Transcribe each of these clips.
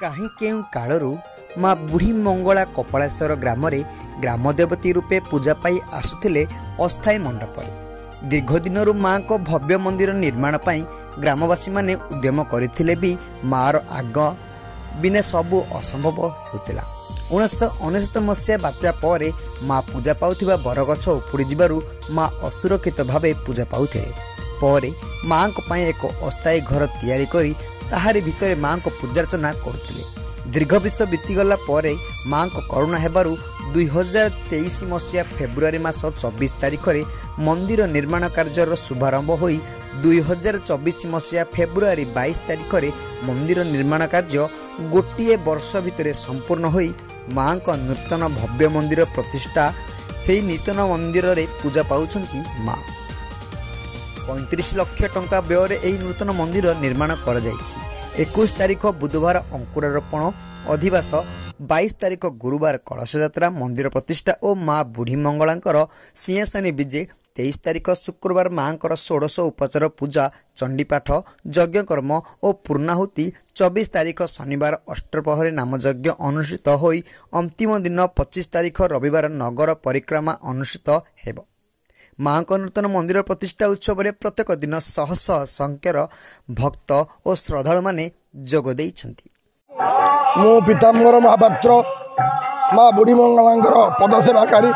କାହିଁ କେଉଁ କାଳରୁ ମା ବୁଢ଼ୀ ମଙ୍ଗଳା କପାଳେଶ୍ୱର ଗ୍ରାମରେ ଗ୍ରାମଦେବତୀ ରୂପେ ପୂଜା ପାଇ ଆସୁଥିଲେ ଅସ୍ଥାୟୀ ମଣ୍ଡପରେ। ଦୀର୍ଘଦିନରୁ ମାଙ୍କ ଭବ୍ୟ ମନ୍ଦିର ନିର୍ମାଣ ପାଇଁ ଗ୍ରାମବାସୀମାନେ ଉଦ୍ୟମ କରିଥିଲେ ବି ମାର ଆଗ ବିନା ସବୁ ଅସମ୍ଭବ ହେଉଥିଲା। 1999 ମସିହା ବାତ୍ୟା ପରେ ମା ପୂଜା ପାଉଥିବା ବରଗଛ ଉପୁଡ଼ିଯିବାରୁ ମା ଅସୁରକ୍ଷିତ ଭାବେ ପୂଜା ପାଉଥିଲେ। ପରେ ମାଙ୍କ ପାଇଁ ଏକ ଅସ୍ଥାୟୀ ଘର ତିଆରି କରି ତାହାରି ଭିତରେ ମାଙ୍କ ପୂଜାର୍ଚ୍ଚନା କରୁଥିଲେ। ଦୀର୍ଘ ବର୍ଷ ବିତିଗଲା ପରେ ମାଙ୍କ କରୁଣା ହେବାରୁ 2023 ମସିହା ଫେବୃଆରୀ ମାସ 24 ତାରିଖରେ ମନ୍ଦିର ନିର୍ମାଣ କାର୍ଯ୍ୟର ଶୁଭାରମ୍ଭ ହୋଇ 2024 ମସିହା ଫେବୃଆରୀ 22 ତାରିଖରେ ମନ୍ଦିର ନିର୍ମାଣ କାର୍ଯ୍ୟ ଗୋଟିଏ ବର୍ଷ ଭିତରେ ସମ୍ପୂର୍ଣ୍ଣ ହୋଇ ମାଙ୍କ ନୂତନ ଭବ୍ୟ ମନ୍ଦିର ପ୍ରତିଷ୍ଠା ହେଇ ନୂତନ ମନ୍ଦିରରେ ପୂଜା ପାଉଛନ୍ତି ମା। 35 ଲକ୍ଷ ଟଙ୍କା ବ୍ୟୟରେ ଏହି ନୂତନ ମନ୍ଦିର ନିର୍ମାଣ କରାଯାଇଛି। 21 ତାରିଖ ବୁଧବାର ଅଙ୍କୁରାରୋପଣ ଅଧିବାସ, 22 ତାରିଖ ଗୁରୁବାର କଳସ ଯାତ୍ରା, ମନ୍ଦିର ପ୍ରତିଷ୍ଠା ଓ ମା ବୁଢ଼ୀ ମଙ୍ଗଳାଙ୍କର ସିଂହାସନୀ ବିଜେ, 23 ତାରିଖ ଶୁକ୍ରବାର ମାଙ୍କର ଷୋଡ଼ଶ ଉପଚାର ପୂଜା, ଚଣ୍ଡୀପାଠ, ଯଜ୍ଞକର୍ମ ଓ ପୂର୍ଣ୍ଣାହୁତି, 24 ତାରିଖ ଶନିବାର ଅଷ୍ଟପ୍ରହରୀ ନାମଯଜ୍ଞ ଅନୁଷ୍ଠିତ ହୋଇ ଅନ୍ତିମ ଦିନ 25 ତାରିଖ ରବିବାର ନଗର ପରିକ୍ରମା ଅନୁଷ୍ଠିତ ହେବ। ମାଙ୍କ ନୂତନ ମନ୍ଦିର ପ୍ରତିଷ୍ଠା ଉତ୍ସବରେ ପ୍ରତ୍ୟେକ ଦିନ ଶହ ଶହ ସଂଖ୍ୟାର ଭକ୍ତ ଓ ଶ୍ରଦ୍ଧାଳୁମାନେ ଯୋଗ ଦେଇଛନ୍ତି। ମୁଁ ପୀତାମ୍ବର ମହାପାତ୍ର, ମା ବୁଢ଼ୀ ମଙ୍ଗଳାଙ୍କର ପଦସେବାକାରୀ,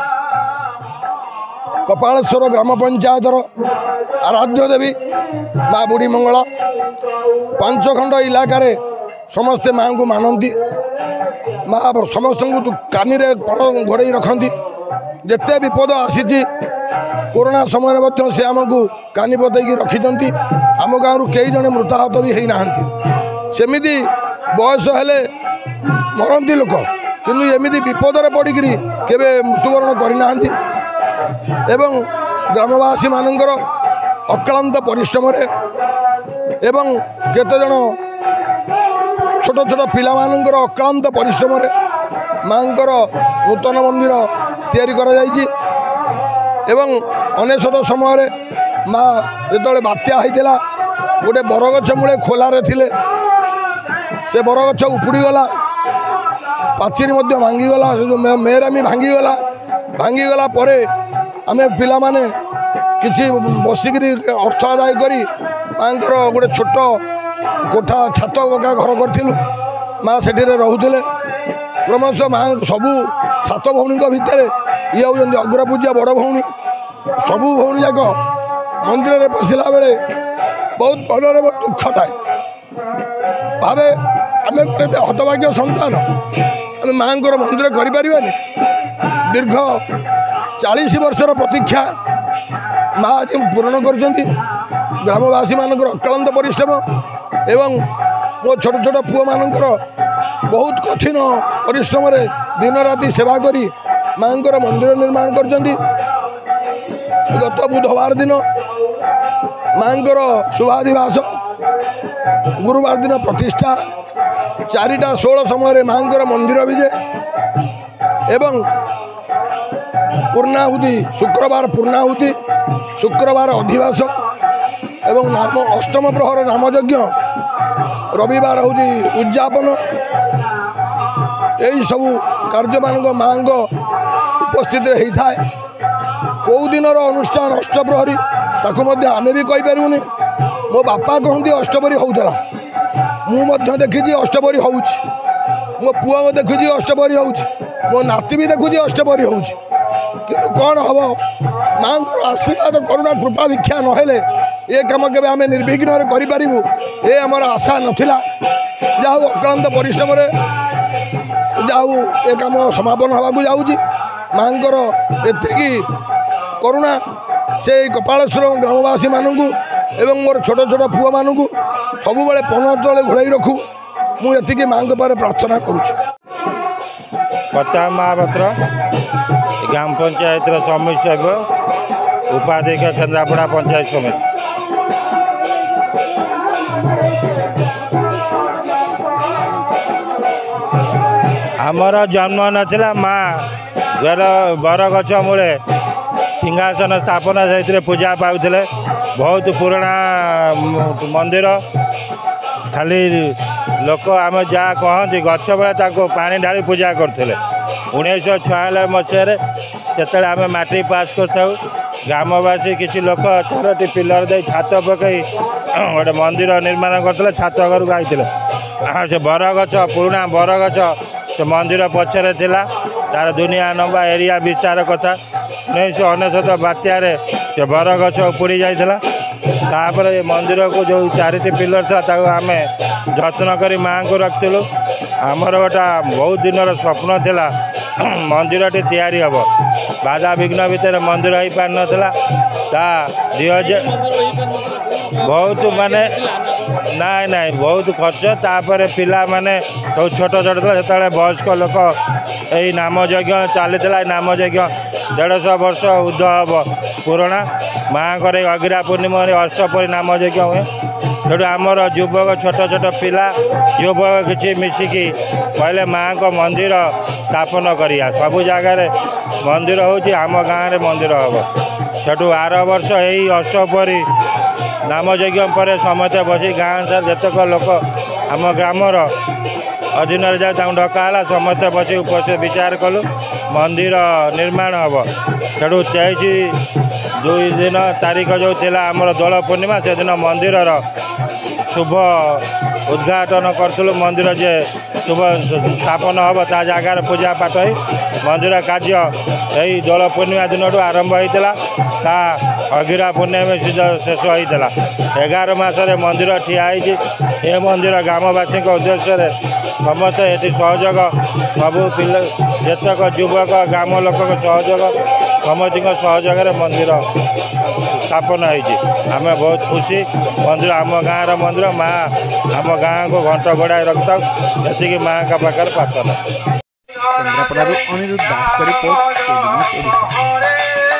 କପାଳେଶ୍ୱର ଗ୍ରାମ ପଞ୍ଚାୟତର ଆରାଧ୍ୟ ଦେବୀ ମା ବୁଢ଼ୀ ମଙ୍ଗଳା। 5 ଖଣ୍ଡ ଇଲାକାରେ ସମସ୍ତେ ମାଆଙ୍କୁ ମାନନ୍ତି। ମା ସମସ୍ତଙ୍କୁ କାନିରେ ପଣ ଘୋଡ଼େଇ ରଖନ୍ତି। ଯେତେ ବିପଦ ଆସିଛି, କରୋନା ସମୟରେ ମଧ୍ୟ ସେ ଆମକୁ କାନି ପତେଇକି ରଖିଛନ୍ତି। ଆମ ଗାଁରୁ କେହି ଜଣେ ମୃତାହତ ବି ହେଇନାହାନ୍ତି। ସେମିତି ବୟସ ହେଲେ ମରନ୍ତି ଲୋକ, କିନ୍ତୁ ଏମିତି ବିପଦରେ ପଡ଼ିକିରି କେବେ ମୃତ୍ୟୁବରଣ କରିନାହାନ୍ତି। ଏବଂ ଗ୍ରାମବାସୀମାନଙ୍କର ଅକ୍ଳାନ୍ତ ପରିଶ୍ରମରେ ଏବଂ କେତେଜଣ ଛୋଟ ଛୋଟ ପିଲାମାନଙ୍କର ଅକ୍ଳାନ୍ତ ପରିଶ୍ରମରେ ମାଆଙ୍କର ନୂତନ ମନ୍ଦିର ତିଆରି କରାଯାଇଛି। ଏବଂ 99 ସମୟରେ ମା ଯେତେବେଳେ ବାତ୍ୟା ହେଇଥିଲା, ଗୋଟେ ବରଗଛ ମୂଳେ ଖୋଲାରେ ଥିଲେ। ସେ ବରଗଛ ଉପୁଡ଼ିଗଲା, ପାଚେରୀ ମଧ୍ୟ ଭାଙ୍ଗିଗଲା, ସେ ଯେଉଁ ମେରାମି ଭାଙ୍ଗିଗଲା। ଭାଙ୍ଗିଗଲା ପରେ ଆମେ ପିଲାମାନେ କିଛି ବସିକିରି ଅର୍ଥ ଆଦାୟ କରି ମାଆଙ୍କର ଗୋଟେ ଛୋଟ କୋଠା ଛାତ ପକା ଘର କରିଥିଲୁ। ମା ସେଠିରେ ରହୁଥିଲେ। କ୍ରମଶଃ ମା ସବୁ 7 ଭଉଣୀଙ୍କ ଭିତରେ ଇଏ ହେଉଛନ୍ତି ଅଗ୍ରପୂଜ୍ୟ ବଡ଼ ଭଉଣୀ। ସବୁ ଭଉଣୀ ଯାକ ମନ୍ଦିରରେ ପଶିଲା ବେଳେ ବହୁତ ମନରେ ବହୁତ ଦୁଃଖ ଥାଏ। ଭାବେ ଆମେ ଗୋଟେ ହତଭାଗ୍ୟ ସନ୍ତାନ, ଆମେ ମାଆଙ୍କର ମନ୍ଦିର କରିପାରିବାନି। ଦୀର୍ଘ 40 ବର୍ଷର ପ୍ରତୀକ୍ଷା ମା ଆଜି ପୂରଣ କରିଛନ୍ତି। ଗ୍ରାମବାସୀମାନଙ୍କର ଅକ୍ଳାନ୍ତ ପରିଶ୍ରମ ଏବଂ ମୋ ଛୋଟ ଛୋଟ ପୁଅମାନଙ୍କର ବହୁତ କଠିନ ପରିଶ୍ରମରେ ଦିନ ରାତି ସେବା କରି ମାଆଙ୍କର ମନ୍ଦିର ନିର୍ମାଣ କରିଛନ୍ତି। ଗତ ବୁଧବାର ଦିନ ମାଆଙ୍କର ଶୁଭାଧିବାସ, ଗୁରୁବାର ଦିନ ପ୍ରତିଷ୍ଠା, 4:16 ସମୟରେ ମାଆଙ୍କର ମନ୍ଦିର ବିଜେ ଏବଂ ପୂର୍ଣ୍ଣାହୁତି, ଶୁକ୍ରବାର ପୂର୍ଣ୍ଣାହୁତି, ଶୁକ୍ରବାର ଅଧିବାସ ଏବଂ ନାମ ଅଷ୍ଟମ ପ୍ରହର ନାମଯଜ୍ଞ, ରବିବାର ହେଉଛି ଉଦଯାପନ। ଏହିସବୁ କାର୍ଯ୍ୟମାନଙ୍କ ମାଆଙ୍କ ଉପସ୍ଥିତିରେ ହେଇଥାଏ। କେଉଁ ଦିନର ଅନୁଷ୍ଠାନ ଅଷ୍ଟପ୍ରହରୀ ତାକୁ ମଧ୍ୟ ଆମେ ବି କହିପାରିବୁନି। ମୋ ବାପା କହନ୍ତି ଅଷ୍ଟପ୍ରହରୀ ହେଉଥିଲା, ମୁଁ ମଧ୍ୟ ଦେଖିଛି ଅଷ୍ଟପ୍ରହରୀ ହେଉଛି, ମୋ ପୁଅ ଦେଖୁଛି ଅଷ୍ଟପ୍ରହରୀ ହେଉଛି, ମୋ ନାତି ବି ଦେଖୁଛି ଅଷ୍ଟପ୍ରହରୀ ହେଉଛି। କିନ୍ତୁ କ'ଣ ହେବ, ମାଆଙ୍କର ଆଶୀର୍ବାଦ କରୁଣା କୃପା ଭିକ୍ଷା ନହେଲେ ଏ କାମ କେବେ ଆମେ ନିର୍ବିଘ୍ନରେ କରିପାରିବୁ ଏ ଆମର ଆଶା ନଥିଲା। ଯାହା ହଉ ଅକ୍ଳାନ୍ତ ପରିଶ୍ରମରେ ଯାହା ହଉ ଏ କାମ ସମାପନ ହେବାକୁ ଯାଉଛି। ମାଆଙ୍କର ଏତିକି କରୁଣା ସେ କପାଳେଶ୍ୱର ଗ୍ରାମବାସୀମାନଙ୍କୁ ଏବଂ ମୋର ଛୋଟ ଛୋଟ ପୁଅମାନଙ୍କୁ ସବୁବେଳେ ପଣ ତଳେ ଘୋଡ଼ାଇ ରଖୁ, ମୁଁ ଏତିକି ମାଆଙ୍କ ପାଖରେ ପ୍ରାର୍ଥନା କରୁଛି। ପ୍ରତାପ ମହାପାତ୍ର, ଗ୍ରାମ ପଞ୍ଚାୟତର ସମିତି ସଭ୍ୟ, ଉପାଧ୍ୟକ୍ଷ, କେନ୍ଦ୍ରାପଡ଼ା ପଞ୍ଚାୟତ ସମିତି। ଆମର ଜନ୍ମ ନଥିଲା, ମା ଘର ବରଗଛ ମୂଳେ ସିଂହାସନ ସ୍ଥାପନ, ସେଇଥିରେ ପୂଜା ପାଉଥିଲେ। ବହୁତ ପୁରୁଣା ମନ୍ଦିର, ଖାଲି ଲୋକ ଆମେ ଯାହା କହନ୍ତି ଗଛ ବେଳେ ତାକୁ ପାଣି ଢାଳି ପୂଜା କରୁଥିଲେ। 1996 ମସିହାରେ ସେତେବେଳେ ଆମେ ମାଟ୍ରିକ ପାସ୍ କରିଥାଉ, ଗ୍ରାମବାସୀ କିଛି ଲୋକ 4ଟି ପିଲର ଦେଇ ଛାତ ପକାଇ ଗୋଟେ ମନ୍ଦିର ନିର୍ମାଣ କରିଥିଲେ। ଛାତ ଘରକୁ ଆଇଥିଲେ। ସେ ବରଗଛ, ପୁରୁଣା ବରଗଛ ସେ ମନ୍ଦିର ପଛରେ ଥିଲା। ତାର ଦୁନିଆ ଲମ୍ବା ଏରିଆ ବିସ୍ତାର କଥା। 1999 ବାତ୍ୟାରେ ସେ ବରଗଛ ଉପୁଡ଼ି ଯାଇଥିଲା। ତାପରେ ଏ ମନ୍ଦିରକୁ ଯେଉଁ 4ଟି ପିଲର ଥିଲା, ତାକୁ ଆମେ ଯତ୍ନ କରି ମାଆଙ୍କୁ ରଖିଥିଲୁ। ଆମର ଗୋଟା ବହୁତ ଦିନର ସ୍ୱପ୍ନ ଥିଲା ମନ୍ଦିରଟି ତିଆରି ହେବ। ବାଧାବିଘ୍ନ ଭିତରେ ମନ୍ଦିର ହେଇପାରିନଥିଲା। ତା 2000 ବହୁତ ମାନେ ନାଇଁ ନାଇଁ, ବହୁତ ଖର୍ଚ୍ଚ। ତାପରେ ପିଲାମାନେ ସବୁ ଛୋଟ ଛୋଟ ଥିଲା ସେତେବେଳେ। ବୟସ୍କ ଲୋକ ଏଇ ନାମଯଜ୍ଞ ଚାଲିଥିଲା। ଏଇ ନାମଯଜ୍ଞ 150 ବର୍ଷ ଉର୍ଦ୍ଧ୍ୱ ହେବ ପୁରୁଣା। ମାଆଙ୍କର ଏଇ ଅଗିରା ପୂର୍ଣ୍ଣିମାରେ ଅଷ୍ଟପରି ନାମଯଜ୍ଞ ହୁଏ। ସେଠୁ ଆମର ଯୁବକ, ଛୋଟ ଛୋଟ ପିଲା, ଯୁବକ କିଛି ମିଶିକି କହିଲେ ମାଆଙ୍କ ମନ୍ଦିର ସ୍ଥାପନ କରିବା। ସବୁ ଜାଗାରେ ମନ୍ଦିର ହେଉଛି, ଆମ ଗାଁରେ ମନ୍ଦିର ହେବ। ସେଠୁ ଆର ବର୍ଷ ଏଇ ଅଷ୍ଟପରି ନାମଯଜ୍ଞ ପରେ ସମସ୍ତେ ବସି ଗାଁ ସାରା ଯେତେକ ଲୋକ ଆମ ଗ୍ରାମର ଅଧୀନରେ ଯାଇ ତାଙ୍କୁ ଡକା ହେଲା। ସମସ୍ତେ ବସି ଉପସ୍ଥିତ ବିଚାର କଲୁ ମନ୍ଦିର ନିର୍ମାଣ ହେବ। ସେଠୁ 23/2 ଦିନ ତାରିଖ ଯେଉଁ ଥିଲା ଆମର ଦୋଳ ପୂର୍ଣ୍ଣିମା, ସେଦିନ ମନ୍ଦିରର ଶୁଭ ଉଦ୍ଘାଟନ କରିଥିଲୁ। ମନ୍ଦିର ଯେ ଶୁଭ ସ୍ଥାପନ ହେବ, ତା ଜାଗାରେ ପୂଜା ପାଠ ହେଇ ମନ୍ଦିର କାର୍ଯ୍ୟ ଏଇ ଦୋଳ ପୂର୍ଣ୍ଣିମା ଦିନଠୁ ଆରମ୍ଭ ହୋଇଥିଲା। ତା ଅଗିରା ପୂର୍ଣ୍ଣିମା ଶେଷ ହୋଇଥିଲା। 11 ମାସରେ ମନ୍ଦିର ଠିଆ ହେଇଛି। ଏ ମନ୍ଦିର ଗ୍ରାମବାସୀଙ୍କ ଉଦ୍ଦେଶ୍ୟରେ ସମସ୍ତେ ଏଠି ସହଯୋଗ, ସବୁ ପିଲା, ଯେତେକ ଯୁବକ, ଗ୍ରାମ ଲୋକଙ୍କ ସହଯୋଗ, ସମସ୍ତଙ୍କ ସହଯୋଗରେ ମନ୍ଦିର ସ୍ଥାପନ ହେଇଛି। ଆମେ ବହୁତ ଖୁସି। ମନ୍ଦିର ଆମ ଗାଁର ମନ୍ଦିର, ମା ଆମ ଗାଁକୁ ଘଣ୍ଟ ଘୋଡ଼ାଇ ରଖିଥାଉ, ଏତିକି ମାଆଙ୍କ ପାଖରେ ପ୍ରାର୍ଥନା। କେନ୍ଦ୍ରାପଡ଼ାରୁ ଅନିରୁଦ୍ଧ ଦାସଙ୍କ ରିପୋର୍ଟ, କେବି ନ୍ୟୁଜ୍ ଓଡ଼ିଶା।